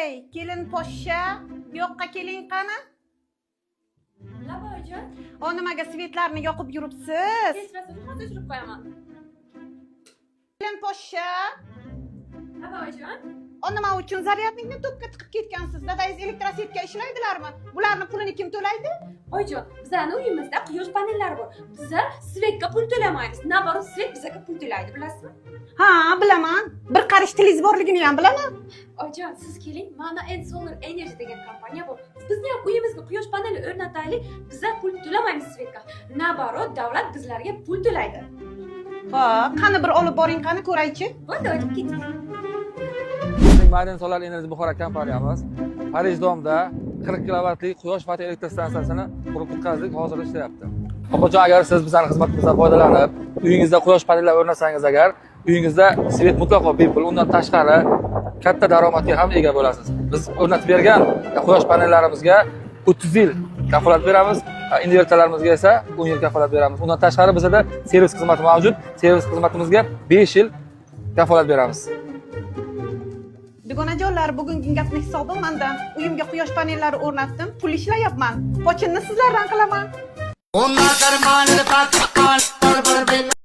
Ey, kelin poshsha, bu yoqqa keling qani. Laba, oyijon. O, nimaga свет larni yoqib yuribsiz? Kechirasiz, hozir o'chirib qo'yaman. Kelin poshsha, Laba, oyijon. o, nima uchun зарядник ni tokka tiqib ketgansiz? Dadangiz электросеть ga ishlaydilarmi? Bularni pulini kim to'laydi? Oyijon, bizani uyimizda quyosh panellari bor. Biza свет ga pul to'lamaymiz. Наоборот, свет bizaga pul to'laydi, bilasizmi? Ha, bilaman. Bir qarish tilingiz borligini ham bilaman. Oyijon, siz keling, mana En Solar Energy degan kompaniya bor. Bizni ham uyimizga quyosh paneli o'rnataylik, biza pul to'lamaymiz свет ga. Наоборот, davlat bizlarga pul to'laydi. Ha, qani, bir olib boring, qani, ko'raychi. Bo'ldi, oyijon, ketdik. Bizning Maden Solar Energy Buxoro kompaniyamiz Parij domda 40 kilovatli quyosh foto elektr stansiyasini qurib bitkazdik, hozir ishlayapti. Opajon, agar siz bizning xizmatimizdan foydalanib, uyingizda quyosh panellari o'rnatsangiz agar, uyingizda свет mutlaqo bepul, undan tashqari katta daromadga ham ega bo'lasiz. Biz o'rnatib bergan quyosh panellarimizga 30 yil kafolat beramiz, invertorlarimizga esa 10 yil kafolat beramiz. Undan tashqari bizda servis xizmati mavjud. Servis xizmatimizga 5 yil kafolat beramiz. Dugonajonlar, bugungi gapni hisobi mandan. Uyimga quyosh panellari o'rnatdim, pul ishlayapman. Pochinni sizlardan qilaman. ਉਹਨਾਂ ਕਰਮਾਂ ਨੇ ਪਾਕਿਸਤਾਨ।